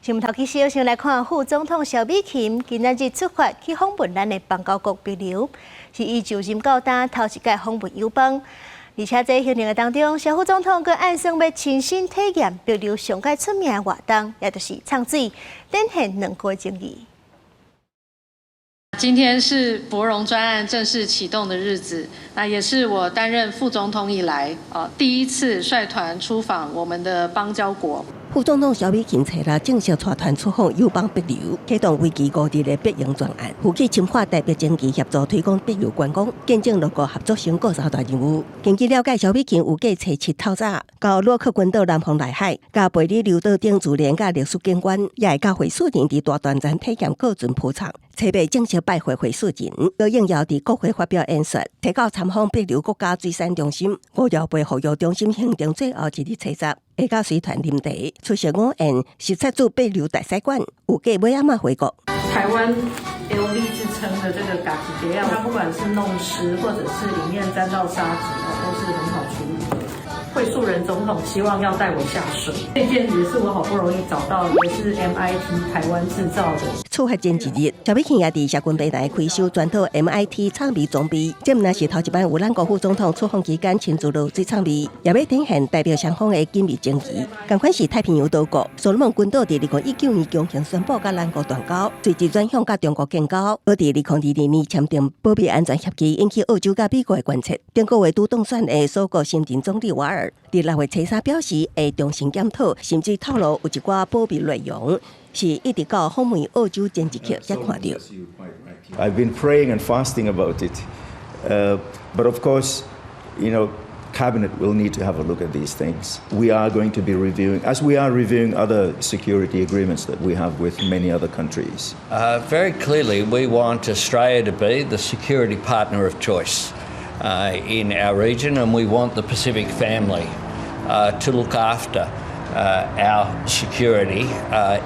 新聞頭起消先來看副總統蕭美琴今仔日出發去訪問咱的邦交國帛琉，是伊就任到今頭一擺訪問友邦。而且在行程的當中，蕭副總統閣按算欲親身體驗帛琉上蓋出名的活動，也就是藏水，展現兩國情誼。今天是柏榮專案正式啟動的日子，那也是我擔任副總統以來啊第一次率團出訪我們的邦交國。副總統蕭美琴初六正式帶團出訪友邦帛琉，啟動為期5日的柏榮專案，負責深化台帛經濟協作，推廣帛琉觀光，見證六國合作成果三大任務。根據了解，蕭美琴預計初七透早到魯克群島南方內海，佮貝里琉島頂自然佮歷史景觀，也會佮惠恕仁佇大團站體驗過船浮藏。初八正式拜會惠恕仁，閣應邀佇國會發表演說，初九參訪帛琉國家水產中心、吳寮背復育中心行程最後一日初十，會佮隨團啉茶，出席午宴，視察駐帛琉大使館，預計尾暗仔回國。台灣 LV 之稱的這個嘎子蝶，它不管是弄濕或者是裡面沾到沙子，都是很好處理的。惠恕仁總統希望要帶我下水，這件也是我好不容易找到，也是 MIT 台灣製造的。出發前一日，蕭美琴也佇社群平台開箱全套 MIT 藏美裝備，這毋但是頭一擺有咱國副總統出訪期間親自落水藏美，也欲展現台帛雙方的緊密情誼。仝款是太平洋島國所羅門群島，佇2019年強行宣布佮咱國斷交，隨即轉向佮中國建交，閣佇2022年簽訂保密安全協議，引起澳洲佮美國的關切。頂個月拄當選的索國新任總理瓦爾，佇6月初三表示會重新檢討，甚至透露有一寡保密內容，是一直到訪問澳洲前一刻才看著。 I've been praying and fasting about it, but of course, cabinet will need to have a look at these things. We are going to be reviewing, as we are reviewing other security agreements that we have with many other countries. Very clearly, we want Australia to be the security partner of choice in our region, and we want the Pacific family to look after our security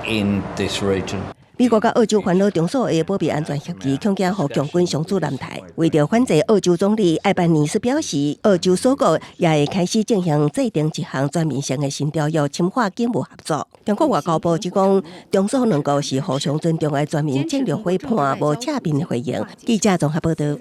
in this region. 美國佮澳洲煩惱中蘇的保密安全協議，恐驚予共軍上主南台。為著反制，澳洲總理艾班尼斯表示，澳洲鎖國也會開始進行制定一項全面性的新條約，深化警務合作。中國外交部只講，中蘇兩國是互相尊重的全面戰略夥伴，無正面的回應。記者綜合報道。